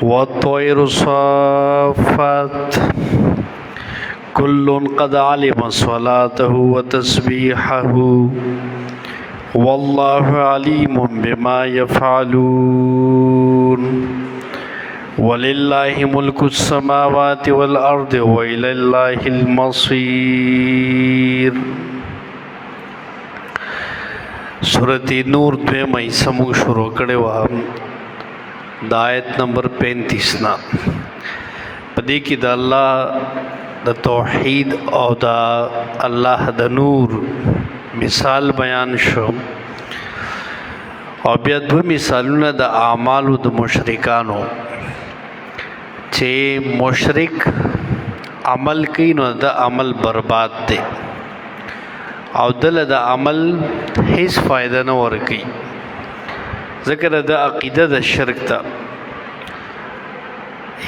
والطير صافات كل قد علم صلاته وتسبيحه والله عليم بما يفعلون ولله ملك السماوات والأرض وإلى الله المصير. سورت نور دویمه حصہ موږ شروع کړې وه د آیت نمبر 35 نه. په دې کې د الله د توحید او د الله د نور مثال بیان شو، او بیا دو مثالونه د اعمالو د مشرکانو، چې مشرک عمل کوي نو د عمل برباد دی او دله د عمل هیڅ فائدہ نه ورکي، ځکه د عقیده د شرک ته.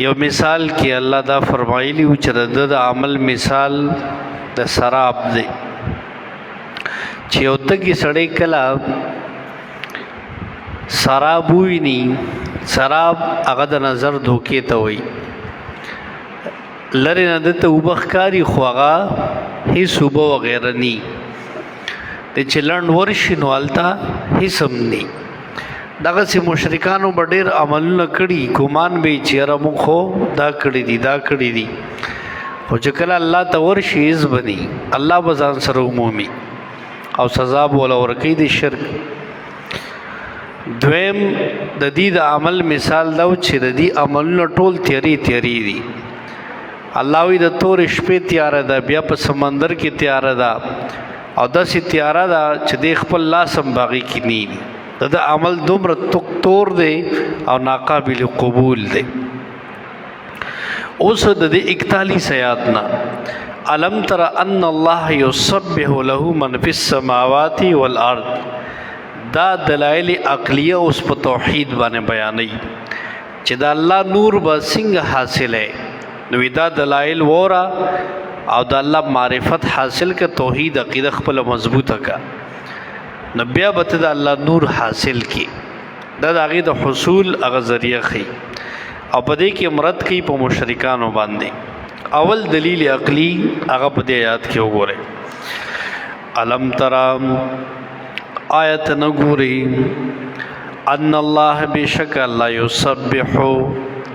یو مثال کې الله دا فرمایلی و چې د عمل مثال د سراب دی، چې یو تګي سړی کله سراب ویني، سراب هغه د نظر دوکې ته وایي، لری نه دته وبخکاری، خو هغه هیڅ وبو وغیره نی د چلند ورشي نو التا هیڅ هم نی. دغه سي مشرکانو به ډیر عملونه کړي، ګمان به چې را مونږ خو دا کړی دي، دا کړی دي، خو چې کله الله ته ورشي هیڅ بني، الله به ځان سره عمومي او سزا به ول ورکي دي شرک. دویم د دې د عمل مثال دا چې د دې عملونه ټول تیری تیری دي. الله وی د تور شپې تیار ده، بیا په سمندر کې تیار ده، او داسې تیار ده چې د خپل لاسم باغی کې نه دي. د عمل دومره تک تور دی او ناقابل قبول دی. اوس د دې 41 آیات نه، الم تر ان الله یسبح له من فی السماوات والارض، دا دلایل عقلیه اوس په توحید باندې بیانې چې دا الله نور به څنګه حاصله. نو دا دلایل وره او د الله معرفت حاصل ک، توحید عقیده خپل مضبوطه کا، نو بیا به ته د الله نور حاصل کی. دا د هغه د حصول هغه ذریعہ خي، او په دې کې مرد کوي په مشرکانو باندې. اول دلیل عقلی هغه په دې آیات کې وګوره. الم ترام، آیت نګوري، ان الله بشک الله یسبح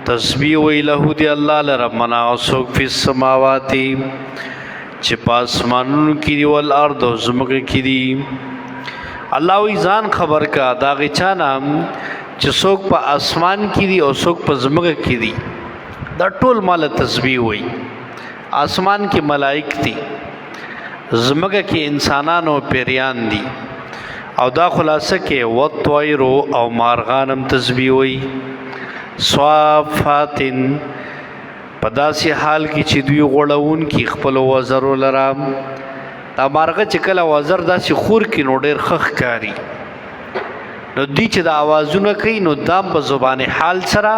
تسبیح وی له دی الله لره منا سوک فی السماوات چې پاسمانونو کې دی، ول ارض او زمکه کې دی. الله وی ځان خبر کا دا غچا نام چې څوک په اسمان کې دي او څوک په زمکه کې دي، دا ټول مال تسبیح وي. اسمان کې ملائک دي، زمکه کې انسانان او پیریان دي، او دا خلاصه کې وطویرو او مارغانم تسبیح وي. صافاتن، په داسې حال کې چې دوی غوړون کې خپل وزرو لرا. دا مارغه چې کله وزر داسې خور کې نو ډېر خخ کاری، نو دوی چې د आवाजونه کوي نو دام په زبان حال سره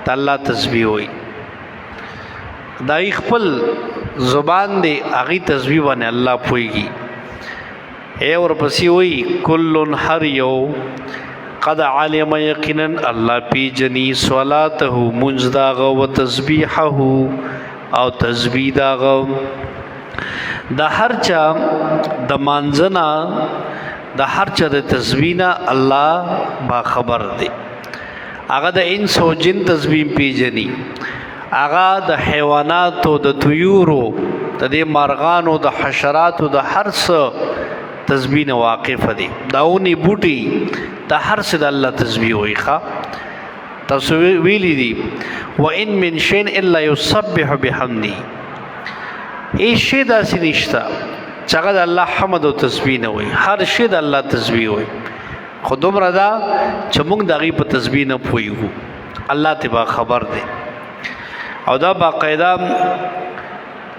د الله تسبیح وي. دای خپل زبان دی، هغه تسبیح باندې الله پويږي. اے ورپسې وی کلن هر یو، قد علم یقینا الله پی جنی صلاته منځ داغه و تسبیحه او تسبیح داغه. د هر چا د مانځنا، د هر چا د تسبیح نه الله با خبر دی. هغه د انس او جن تسبیح پیجنی، هغه د حیواناتو، د طیورو، د دې مارغانو، د حشراتو، د هر څه تسبیح نه واقف دي. داونی بوټي د هر څه د الله تسبیح وي. ښا تاسو ویلی دي، وان من شین الا یسبح بحمده، ای شی داسې نشته چې هغه د الله حمد او تسبیح نه وي. هر شی د الله تسبیح وي، خو دومره ده چې موږ د هغې په تسبیح نه پوهیږو، الله ته با خبر دی. او دا باقاعده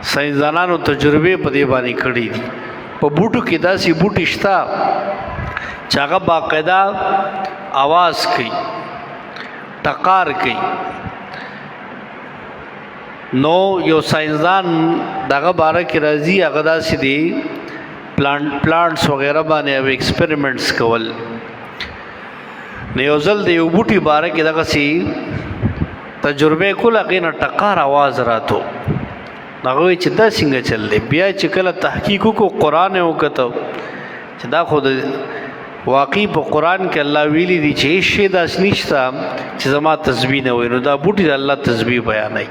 ساينسدانانو تجربې په دې باندې کړې دي. په بوټو کې داسې بوټي شته چې هغه باقاعده आवाज کوي، ټقار کوي. نو یو ساينسدان دغه باره کې راځي، هغه داسې دی پلانټس وغیرہ باندې او ایکسپریمنټس کول. نو یو ځل د یو بوټي باره کې دغه سي تجربه کوله، هغې نه ټکار आवाز راتو. هغه چې دا څنګه چل دی، بیا چې کله تحقیق وکړو، قران یې وکړو چې دا خو د واقعي په قران کې الله ویلي دي چې هیڅ شی داس نشته چې زما تسبیح نه وي، نو دا بوټي د الله تسبیح بیانوي.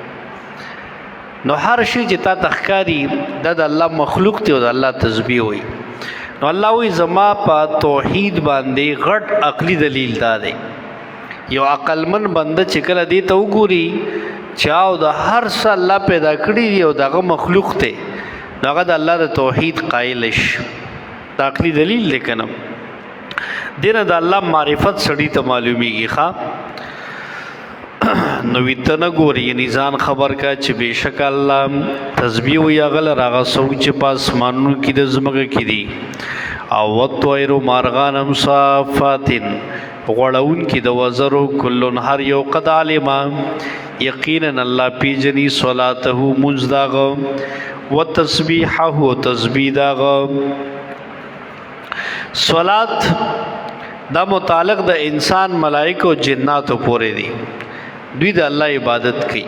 نو هر شی چې تا تخکاری دا د الله مخلوق دی او د الله تسبیح وي. نو الله وی زما په توحید باندې غټ عقلی دلیل دا دی. یو عقلمن بنده چې کله دې ته وګوري چې او د هر څه الله پیدا کړی دی او دغه مخلوق دی، دغه د الله د توحید قائل شي. دا عقلی دلیل دی کنه، دینه د الله معرفت سړی ته معلومیږي. ښا نو ویتنه ګوري، یعنی ځان خبر کا چې بشک الله تسبیح وی غل راغه سوچ چې پاس مانو کې د زمګه کې دي، او وطویر مارغان هم صافاتن غړون کې د وزرو، کلن هر یو، قد علم یقینا الله پیجنی صلاته منځ داغه وتسبیحه تسبیح داغه. صلات دا متعلق د انسان، ملائکه او جناتو پورې دي، دوی د الله عبادت کوي.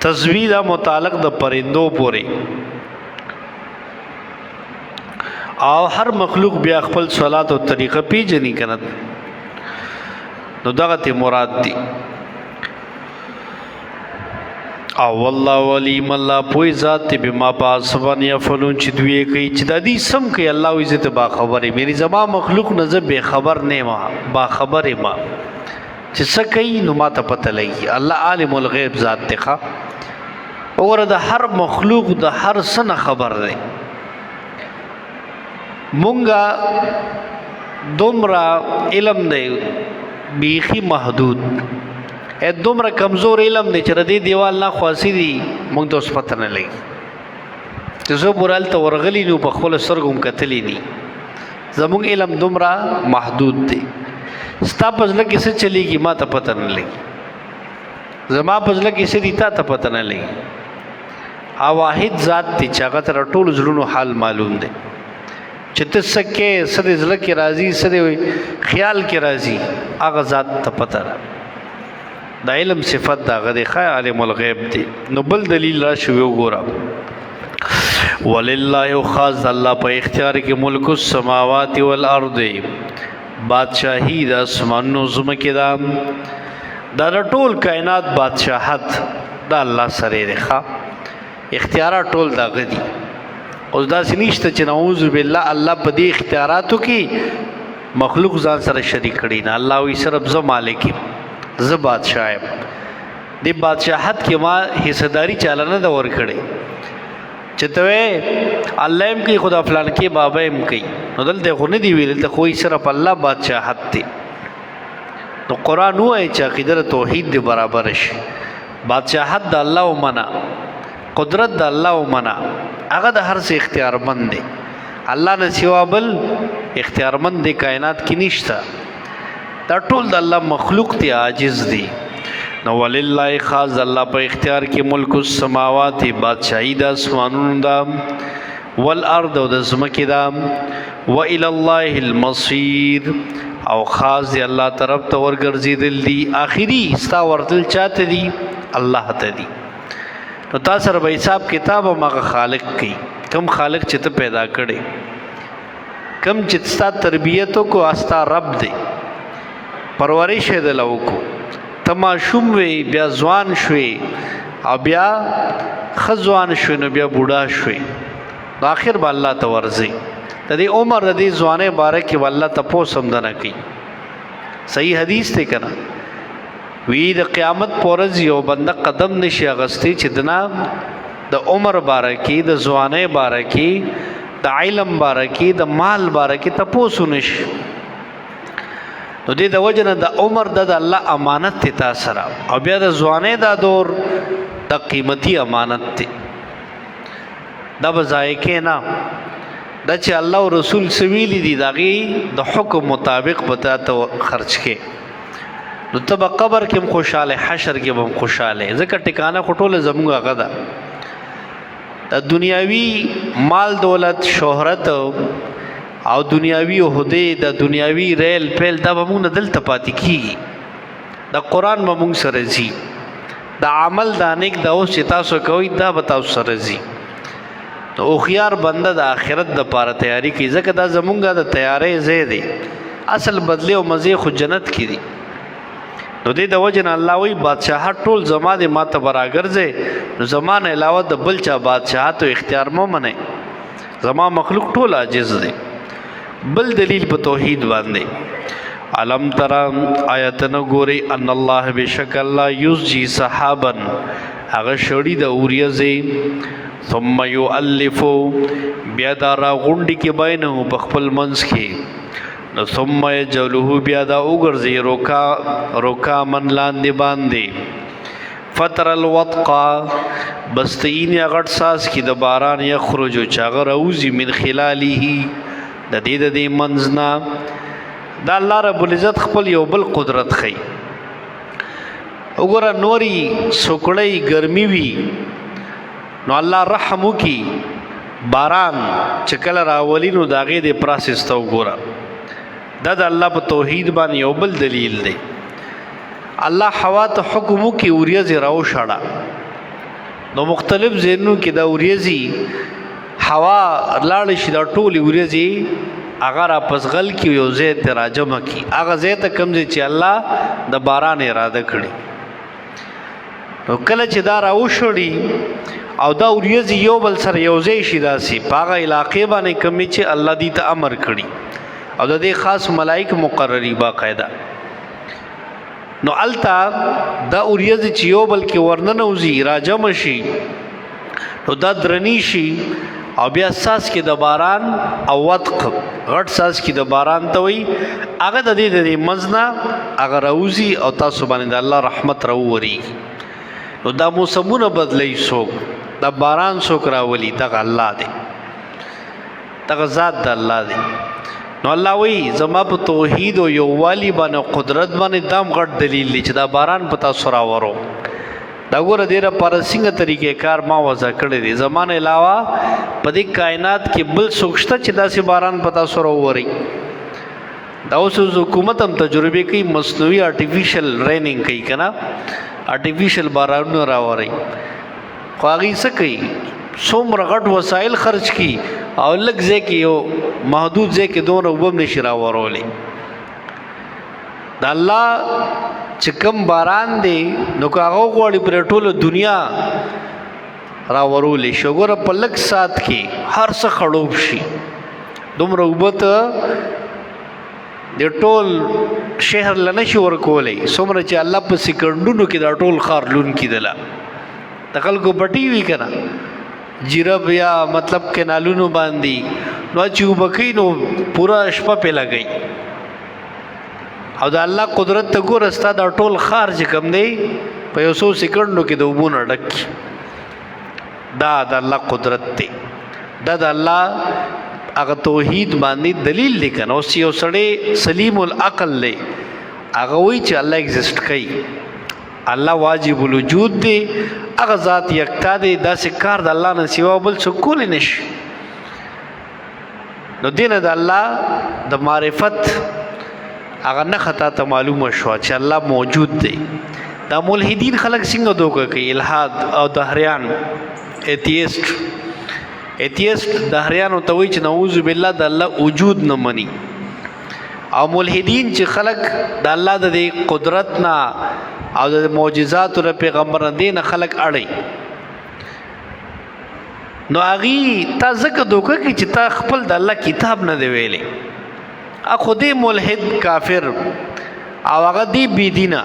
تسبیح دا متعلق د پرندو پورې، او هر مخلوق بیا خپل صلات او طریقه پیژني کنه، نو دغه ته مراد دي. او والله ولیم الله پوی ذات ته بما پاسبن یفعلون چې دوی کوي، چې د دې سم کوي الله وی زه ته با خبرې مې زما مخلوق نه زه به خبر نه ما با خبرې ما چې څه کوي نو ما ته پته لګي. الله عالم الغیب ذات ته ښا وګوره، د هر مخلوق د هر څه نه خبر دی. مونږه دومره علم دی بیخی محدود، ا دومره کمزور علم دی چې ردی دیوال نه خاصی دی، مونږ ته اوس پته نه لګي چې زه برال ته ورغلی نو په خپل سترګو کتلی دي. زمونږ علم دومره محدود دی. ستا په ځل کې څه چلیږي ما ته پته نه لګي، زما په ځل کې څه دي تا ته پته نه لګي. او واحد ذات دی چې هغه تر ټولو زړونو حال معلوم دی، چې ته سکه سره زړه کې راضي، سره خیال کې راضي، هغه ذات ته پته ده. د علم صفت دا غدي خای عالم الغیب دی. نو بل دلیل را شو وګوره، ولله خاص الله په اختیار کې ملک السماوات والارض، بادشاہی د اسمانونو زمکه دا، دا ټول کائنات بادشاہت دا الله سره دی. ښا اختیارات ټول دا غدي. اوس دا سنشته چې نعوذ بالله الله په دې اختیاراتو کې مخلوق ځان سره شریک کړي نه. الله وی صرف زه مالک، زه بادشاہ یم. دې بادشاہت کې ما حصہ داری چاله نه دا ور کړې چې ته الله هم کوي خدا فلان کې بابا هم کوي. نو دلته خو نه دی ویل، ته خو صرف الله بادشاہت دی. نو قران وایي چې عقیده توحید دی برابر شي، بادشاہت د الله ومنه، قدرت د الله ومنه، هغه د هر څه اختیارمند دی. الله نه سوا بل اختیارمند دی کائنات کې نشته. دا ټول د الله مخلوق دی، عاجز دی. نو ولله خاص الله په اختیار کې ملک السماوات، بادشاہي د اسمانونو دا، والارض او د زمکه دا، و الى الله المصير او خاص دی الله طرف ته ورګرځیدل دي. اخیری ستا ورتل چاته دي؟ الله ته دي. نو تاسو سره به حساب کتاب مغه خالق کوي، کم خالق چې ته پیدا کړي، کم چې ستا تربیت کو، استا رب دی، پرورش یې دلو کو، ته ماشوم وی، بیا ځوان شوی او بیا خزوان شوی، نو بیا بوډا شوی، نو اخر به الله ته ورځي. د دې عمر د دې ځواني باره کې والله تپوس هم نه کوي. صحیح حدیث ته کنه وی، د قیامت پورز یو بنده قدم نشي اغستی چې دنا د عمر باره کې، د ځواني باره کې، د علم باره کې، د مال باره کې تپوس نشي. نو دې د وجنه د عمر د الله امانت ته تا سره، او بیا د ځواني دا دور د قیمتي امانت ته، دا به ځای کې نه دا چې الله او رسول سویلی دي داغي د حکم مطابق به ته خرج کې، نو ته به قبر کې هم خوشاله، حشر کې به هم خوشاله، ځکه ټکانه خټوله زموږ هغه ده. د دنیاوی مال دولت، شهرت او دنیاوی عہدې، د دنیاوی ریل پیل، دا به موږ نه دلته پاتې کیږي، د قران به موږ سره ځي. دا عمل دا نیک دا اوس چې تاسو کوئ دا به تاسو سره ځي. نو هوښیار بنده د آخرت د پاره تیاری کوي، ځکه دا زمونږه د تیارې ځای دی، اصل بدلی او مزه خو جنت کې دي. نو دې د وجن الله وی بادشاہت ټول زما دې ما ته براګرځي، نو زمانه علاوه د بل چا بادشاہت او اختیار مو منه، زما مخلوق ټول عاجز دی. بل دلیل په توحید باندې، علم ترى آیتن ګوري ان الله بشک الله یزجی صحابا، هغه شړی د اوریزه، ثم یؤلف بیا دا را غونډي کې بینه په خپل منځ کې، نو ثم یجعله بیا دا وګرځي روکا روکا من لاندې باندې، فتر الوطقا بستین یا غټ ساس کی د باران، یخرج چاغه روزی، من خلاله د دې د دې منځنا. دا الله رب العزت خپل یو بل قدرت خي. وګوره نوري سکړی ګرمي وی، نو الله رحم وکي باران چې کله راولي نو داغه د پروسس ته وګوره. دا د الله په توحید باندې یو بل دلیل دی. الله هوا ته حکم وکي اوریځي راو شړه، نو مختلف ځایونو کې دا اوریځي هوا لاړ شي، دا ټول اوریځي هغه را پسغل کې یو ځای ته راجمع کی، هغه ځای ته کم ځای چې الله د باران اراده کړي. نو کله چې دا راوشړي او دا اوریځي یو بل سره یو ځای شي، داسې په هغه علاقې باندې کمی چې الله دې ته امر کړي او د دې خاص ملائک مقرري باقاعده، نو التا دا اوریځ چې یو بل کې ورننوځي راجم شي، نو دا درنی شي او بیا ساس کې د باران او وتق غټ ساس کې د باران ته وي، هغه د دې د مزنا هغه روزي او تاسو باندې د الله رحمت راووري. نو دا موسمونه بدلی سوک، دا باران سوک راولي؟ دغه الله دی، دغه ذات د الله دی. نو الله وی زما په توحید او یووالي باندې قدرت باندې دام غټ دلیل دی چې دا باران په تاسو راورو. دا ګوره دې لپاره څنګه طریقې کار ما وضع کړی دی. زمانه علاوه په دې کائنات کې بل څوک شته چې داسې باران په تاسو راووري؟ دا اوس حکومت هم تجربه کوي، مصنوعي آرټیفیشل رینینګ کوي کنه، آرټیفیشل بارانونه راوري. خو هغه څه کوي، څومره غټ وسایل خرج کی او لږ ځای کې، یو محدود ځای کې دونه وبم نشي راورولې. د الله چې کم باران دی نو که هغه غواړي پر ټوله دنیا راورولې شي. ګوره په لږ ساعت کې هر څه خړوب شي، دومره اوبه ته د ټول شهر لنه شي ورکولې څومره چې الله په سکندونو کې دا ټول خار لون کیدله. د خلکو پټي وی کنه جیرب یا مطلب کینالونو باندې، نو چې وبکې نو پورا شپه په لګی. او د الله قدرت ته ګوره، ستا دا ټول خار چې کم دی په یو څو سکندو کې د اوبو نه ډک. دا د الله قدرت دی، دا د الله هغه توحید باندې دلیل دی کنه. اوس یو سړی سلیم العقل دی، هغه وایي چې الله ایگزیست کوي، الله واجب الوجود دی، هغه ذات یکتا دی، داسې کار د الله نه سیوا بل څوک کولی نشي. نو دینه د الله د معرفت هغه نه خطا ته معلومه شو چې الله موجود دی. دا ملحدین خلک څنګه دوکه کوي، الحاد او دهریان، ایتیست، ایتیست دهریان ته وایي چې نعوذ بالله د الله وجود نه مني، او ملحدین چې خلک د الله د قدرت نه او د معجزاتو د پیغمبر نه دین خلک اړي، نو اغي تا زکه دوکه کی چې تا خپل د الله کتاب نه دی ویلې. اخو دې ملحد کافر او هغه دی بی دینه،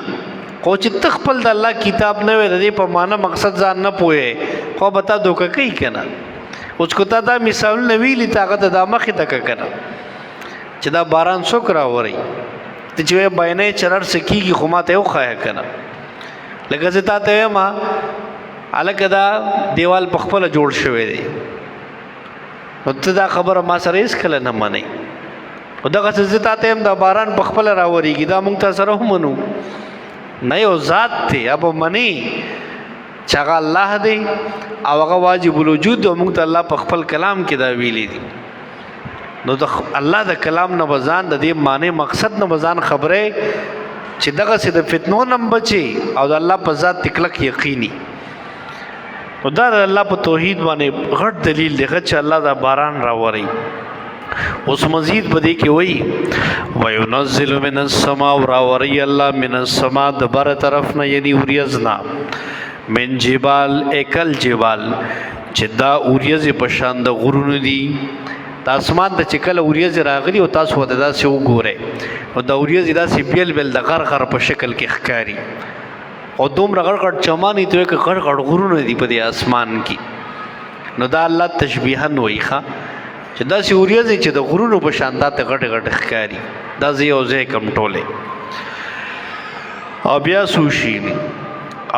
خو چې تخپل د الله کتاب نه وې، د دې په معنی مقصد ځان نه پوهې، خو به تا دوکه کوي کنه. اوس کو تا دا مثالونه ویلي، تا هغه د مخې ته کنه چې دا باران څوک راوري، ته چې باینه چرړ سکیږي خو ما ته یو خای کنه. لکه زه تا ته وایم الکه دا دیوال په خپل جوړ شوی دی، نو ته دا خبره ما سره هیڅ کله نه منې. او دغه څه زه تا ته هم دا باران په خپل راوريږي، دا مونږ ته سره هم منو نه، یو ذات دی ابو منی چې هغه الله دی او هغه واجب الوجود او مونږ ته الله په خپل کلام کې دا ویلي دي. نو د الله د کلام نه بزان د دې معنی مقصد نه بزان خبره. چې دغه سه د فتنو نم بچي او د الله په ذات تکلک یقیني. نو دا د الله په توحید باندې غټ دلیل دی چې الله دا باران راوري. اوس مزید په دې کې وایي وینزل من السما، راوري الله من السما د بر طرف نه، یعنی اوریزنا من جبال اکل جبال، چې دا اوریز په شان د غرونو دي. د اسمان د چې کله اوریز راغلی او تاسو ته داسې وګوره، او دا اوریز داسې بیل بیل د غر غر په شکل کې ښکاری، او دومره غړ غړ چمانی ته کې غړ غړ غرونه دي په دې اسمان کې. نو دا الله تشبیها وایي ښا چې داسې اوریځې چې د غرونو په شان دا ته غټ غټ ښکاری، دا زه یو ځای کم ټوله او بیا سوشي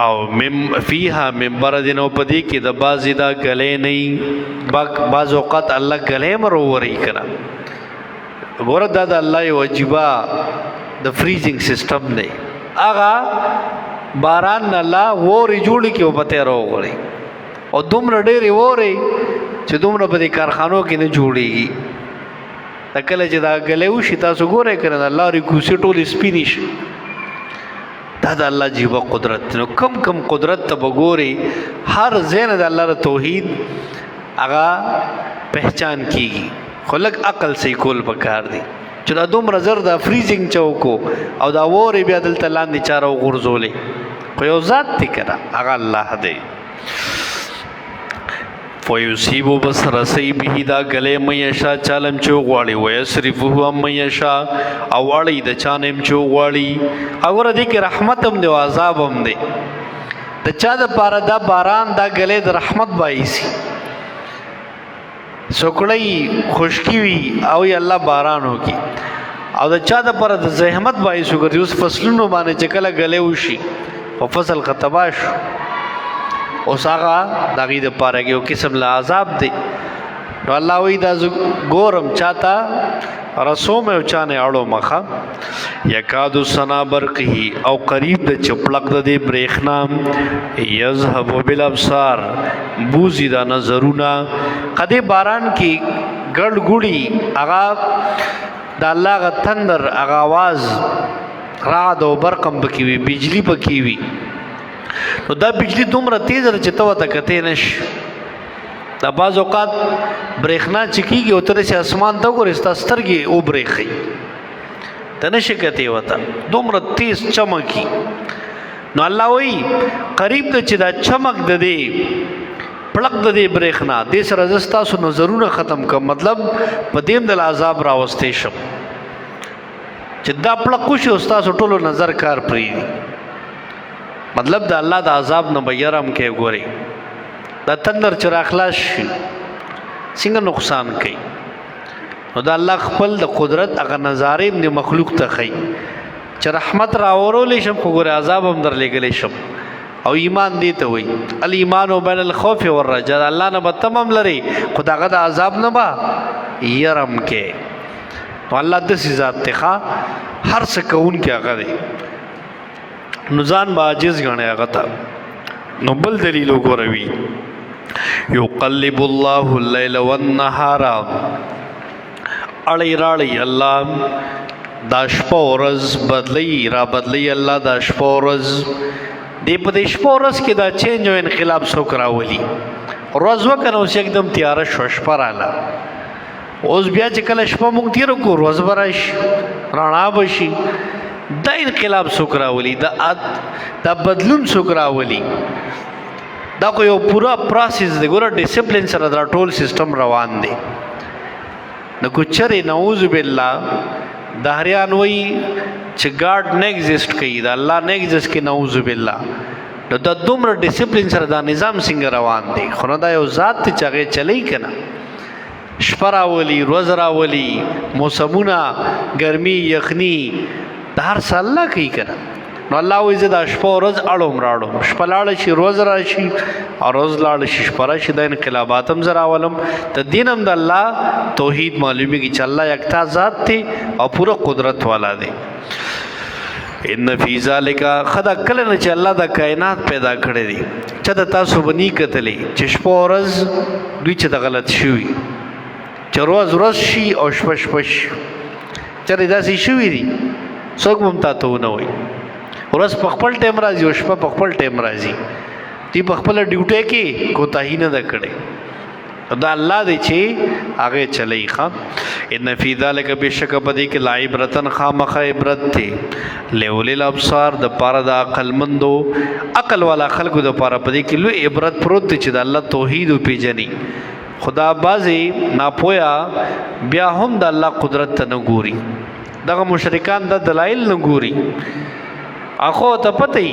او مم فیها من برد. نو پدې کې د بازي دا غلې نه، باز اوقات الله غلې مرو وري کړه. ګوره، دا د الله یو عجیبه د فریزینګ سیستم دی. هغه باران نه الله ووري جوړ کی او پته راوغړي، او دومره ډېرې ووري چې دومره په دې کارخانو کې نه جوړیږي. دا کله چې دا غلې وشي، تاسو ګورئ کنه، الله ری کوسي ټول سپینی شي. دا د الله جیبه قدرت. نو کم کم قدرت ته وګوري، هر زین د الله د توحید هغه پہچان کیږي. خو لږ عقل سې کول پکار دی چې دا دومره زر دا فریزینګ چوکو او دا ووري بیا دلته لاندې چاره وغورځولې، خو یو ذات دی کنه، هغه الله دی. فیصیبو بس رسی به دا غلې مې یشا چالم چو غواړي، ويصرفه هم مې یشا او اړي د چانم چو غواړي. اور دې کې رحمت هم دی او عذاب هم دی. د چا د پاره دا باران دا غلې د رحمت باعثي، سوکړی خشکی وي او یا الله باران وکي، او د چا د پر د زحمت باعث وګرځي. اوس فصلونو باندې چې کله غلې وشي او فصل ختما شو، اوس هغه دغه د پاره یو قسم له عذاب دی. نو الله وی دا ګورم چاته رسوم او چانه اړو مخه. یکاد سنا برقه، او قریب د چپلق د دې برېښنا، یذهب بالابصار، بوزي دا نظرونه. قدې باران کې ګړ ګړي هغه د الله غ تندر، هغه आवाज، رعد او برقم پکې وي، بجلی پکې وي. نو دا بجلی دومره تیز ده چې ته وته کته نش. دا بعض اوقات برېښنا چې کیږي او تر چې اسمان ته وګورې، ستا سترګې او برېښي، ته نشي کته وته، دومره تیز چمکی. نو الله وی قریب د چې دا چمک د دې پړق د دې برېښنا دې سره زستا سو نظرونه ختم کم، مطلب په دیم د عذاب راوستې شم چې دا پړق شي او تاسو ټولو نظر کار پری دی. مطلب د الله د عذاب نه بیرم کې. ګوري دا تندر چې راخلاص شي څنګه نقصان کوي. نو دا الله خپل د قدرت هغه نظارې د مخلوق ته خي چې رحمت راورول شم، خو ګور عذاب هم درلېږلی شم. او ایمان دی ته وای الایمان بین الخوف والرجاء. الله نه بتمم لري، خداغه د عذاب نه با يرم کې. نو الله د ذات ته هر څه کون کې هغه دی، نو ځان به عاجز غني هغه ته. نو بل دلیل وګوروي، یقلب الله الليل والنهار، اړی راړی الله دا شپه ورځ بدلی را بدلی الله دا شپه ورځ. دی په دې شپه ورځ کې دا چینج او انقلاب څوک راولي؟ ورځ وکنه اوس یکدم تیاره شو، شپه رااله. اوس بیا چې کله شپه مونږ تیر کو، ورځ به راشي، رڼا به شي. دا انقلاب څوک راولي؟ دا بدلون څوک راولي؟ دا خو یو پورا پروسس دی. ګوره، ډیسپلین سره دا ټول سیستم روان دی. نو کوچره نعوذ بالله دهریان وای چې ګاډ نه ایگزیست کوي، دا الله نه ایگزیست کوي، نعوذ بالله. نو دا دومره ډیسپلین سره دا نظام څنګه روان دی؟ خو نه دا یو ذات ته چاغه چلی کنه، شپه راولي، ورځ راولي، موسمونه، ګرمي، یخني، د هر څه الله کوي کنه. نو الله وایي زه دا شپه ورځ اړوم راړوم، شپه لاړه شي ورځ راشي او ورځ لاړه شي شپه راشي، دا انقلابات هم زه راولم. ته دین هم د الله توحید معلومیږي چې الله یکتا ذات دی او پوره قدرت والا دی. ان فی ذالک، خدا کله نه چې الله دا کائنات پیدا کړی دی، چې د تاسو بنی کتلې چې شپه ورځ دوی چې د غلط شوی، چې ورځ ورځ شي او شپه شپه شي، چرې داسې شوی دي؟ څوک هم تا ته ونه وي. ورځ په خپل ټیم راځي او شپه په خپل ټیم راځي. دی په خپل ډیوټي کې کوتاهی نه ده کړې. دا الله دی چې هغه چلی ښا. ان فی ذلک، بشک پدې کې، لعبرتن، خامخ عبرت دی، لولی الابصار، د پاره د عقل مندو، عقل والا خلکو د پاره پدې کې لوی عبرت پروت دی چې د الله توحید او پیجنې. خدا بازي ناپویا بیا هم د الله قدرت ته نه ګوري. دغه مشرکان د دلایل نه ګوري. اخو ته پته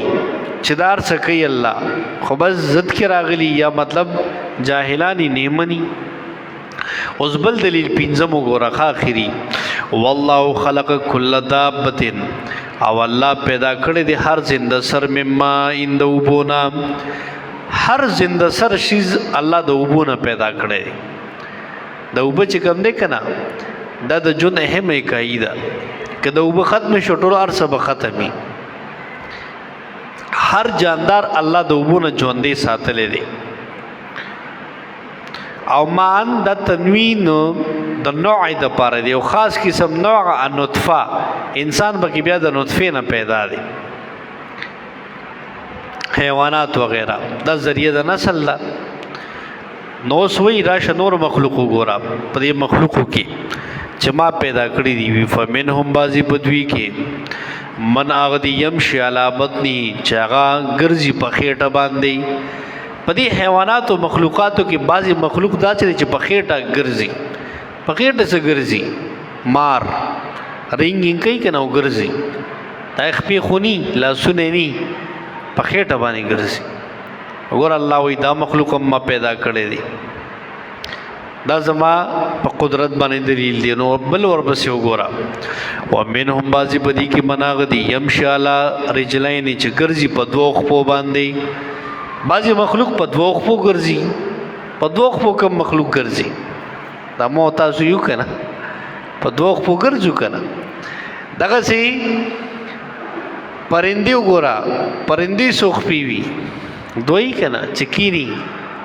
چې دار څه کوي الله، خو بس زد کې راغلی یا مطلب جاهلانی نیمنی. اوس بل دلیل پنځم وګوره، اخري. والله خلق کل دابه، او الله پیدا کړی دی هر زنده سر، مما اند وبونا. هر زنده سر شیز الله د وبونه پیدا کړی دی. د وب چې کم دی کنه، دا د جون اهم اکائی ده. که د وب ختم شو، ټول ارسه به ختمي. هر جاندار الله د وبونه ژوندې ساتلې دی. او مان د تنوین د نوع د پاره دی، او خاص قسم نوع النطفه. انسان پکې بیا د نطفه نه پیدا دی، حیوانات وغیرہ دا ذریعہ د نسل ده. نو سوی راشه نور مخلوق وګوره، په دې مخلوقو کې چې ما پیدا کړی دی. وی فمنهم، بازی بدوی کې، من اغدی، یمشي علی بطنی، چې هغه ګرځي په خېټه باندې. په دې حیواناتو مخلوقاتو کې بعضی مخلوق دا چې په خېټه ګرځي. په خېټه څه ګرځي؟ مار رینګینګ کوي کنه، ګرځي. دا خپې خونی لاسونه ني، په خېټه باندې ګرځي. وګور، الله وی دا مخلوق ما پیدا کړی دی، دا زما په قدرت باندې دلیل دی. نو بل ورپسې وګوره. ومنهم، بعضی بدی کې، مناغ دی، یمشي علی رجلین، چې ګرځي په دوو خپو باندې. بعضی مخلوق په دوو خپو ګرځي. په دوو خپو کوم مخلوق ګرځي؟ دا مو تاسو یو کنه، په دوو خپو ګرځو کنه. دغه سي پرندې وګوره، پرندې څو خپې وي؟ دوی کنه چې کینی،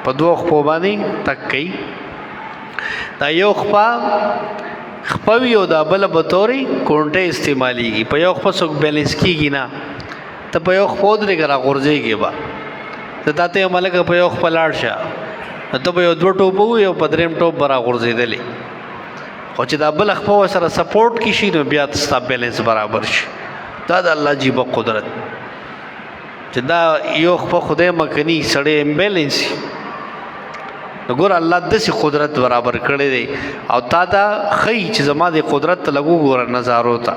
په دوو خپو باندې تک کوي. دا یو خپه خپوي او دا بل به توري کونټه استعماليږي. په یو خپه څوک بیلنس کیږي نه. ته په یو خپو درې کرا غورځيږي با. ته تاته ملک په یو خپل لاړ شه، ته په یو دوه ټوپ وو، یو په دریم ټوپ برا غورځیدلې. خو چې دا بل خپل سره سپورټ کی شي، نو بیا ستا بیلنس برابر شي. دا د الله عجیب قدرت چې دا یو خپل خدای مکنی سړی امبیلنس. وګور، الله د سي قدرت برابر کړی دی او تا دا خی چې زما د قدرت ته لګو ګور نظارو ته.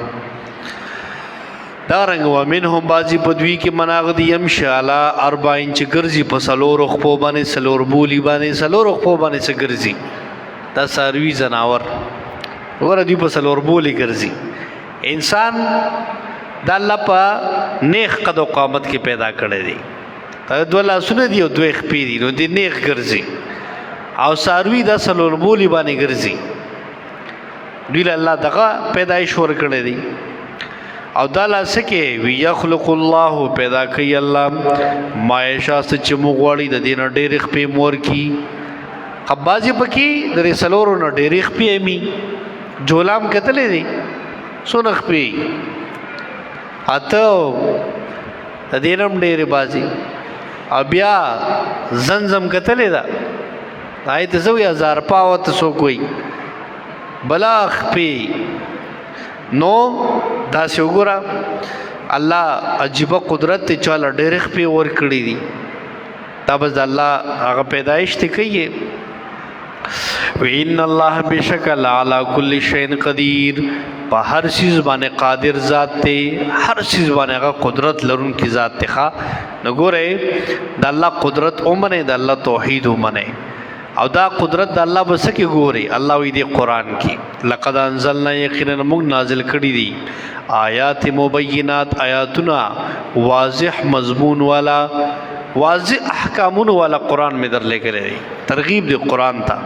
دا رنګ ومنهم، بازی په دوی کې، مناغ دی، يمشي علی 40، چې ګرځي په سلور خپو باندې، سلور بولی باندې. سلور خپو باندې څه ګرځي؟ دا ساروی زناور وګوره، دوی په سلور بولی ګرځي. انسان د الله په نیخ قد او قامت کې پیدا کړی دی. دا دوه لاسونه دی او دوه خپې دي، نو دی نیخ ګرځي. او ساروی دا سلور بولی باندې ګرځي. دوی له الله دغه پیدایش ور کړی دی. او دا لاسکه وی یخلق الله، پیدا کوي الله، ما یشاء، چې مو غواړي، د دین ډېر خپې مور کی. خبازي پکې د سلورو نه ډېر خپې می. جولام کتلې دي؟ سونه خپې؟ اته، د دینم ډېر بازي. او بیا زنزم کتلې ده؟ آیت زو یا زار پاوت سو کوي بلا خپې. نو دا سی وګوره، الله عجیب قدرت ته چاله ډېر خپې ور کړی دي. دا بس د الله هغه پیدایش ته کوي. وان الله، بشک علی کل شیء قدیر، په هر چیز باندې قادر ذات ته، هر چیز باندې هغه قدرت لرونکي ذات ته. ښا، نو ګوره، د الله قدرت اومنه، د الله توحید اومنه. او دا قدرت د الله بس کې ګوري. الله وی دی قران کې: لقد انزلنا، یقینا موږ نازل کړی دي، آیات مبینات، آیاتونه واضح مضمون والا، واضح احکامون والا قران می در لګلې دی. ترغیب دی قران ته.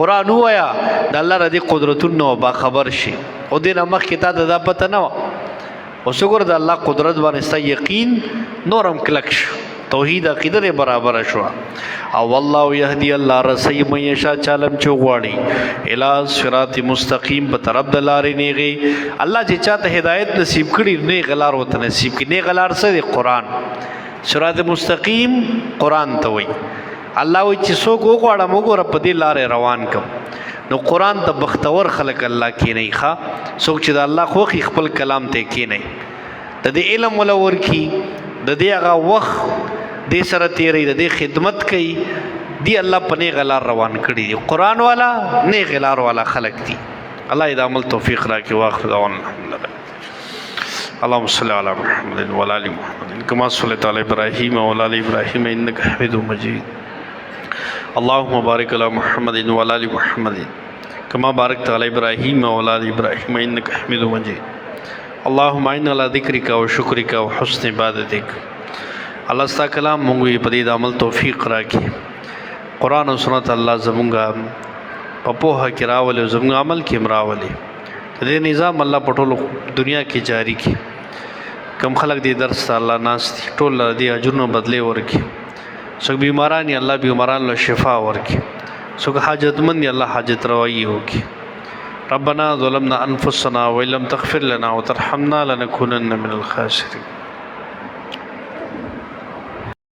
قران وایا، د الله ردی قدرتونو با خبر شي. او دینه مخ کې تا دا پته نه و. اوس وګوره، د الله قدرت باندې ستا یقین نورم کلک شو. توحید عقیده برابر شو. او والله يهدي، الله رسي، من یشا، چالم چوغواړي، الی صراط مستقیم، په طرف د لارې نیغي. الله چې چاته هدایت نصیب کړي، نه غلار وته نصیب کړي. نه غلار څه دی؟ قران. صراط مستقیم قران ته وای. الله وی چې څوک وغواړم، وګوره، په دې لارې روان کم. نو قران ته بختور خلق الله کې نه ښا. څوک چې د الله خوخي خپل کلام ته کې نه، د دې علم ولا ورکی، د دې هغه وخت دې سره تیرې، د دې خدمت کوي دی، الله په نه غلار روان کړي دي. قران والا نه غلار والا خلق دي. الله دې عمل توفیق راکړي. واخر دعوانا الحمدلله. اللهم صل على محمد وعلى ال محمد كما صليت على ابراهيم وعلى ال ابراهيم انك حميد مجيد. اللهم بارك على محمد وعلى ال محمد كما باركت على ابراهيم وعلى ال ابراهيم انك حميد مجيد. اللهم اعنا على ذكرك وشكرك وحسن عبادتك. الله ستا کلام مونږ په دې د عمل توفیق راکړي. قران او سنت الله زمونږه په پوهه کې راولي، زمونږ عمل کې مراولي. د دې نظام الله په ټولو دنیا کې جاری کړي. کم خلک دې درس ته الله ناس دي، ټول دې اجرونو بدلې ورکړي. څوک بیماران دي، الله بیماران له شفا ورکړي. څوک حاجتمند دي، الله حاجت روايي وکړي. ربنا ظلمنا انفسنا وان لم تغفر لنا وترحمنا لنكونن من الخاسرين.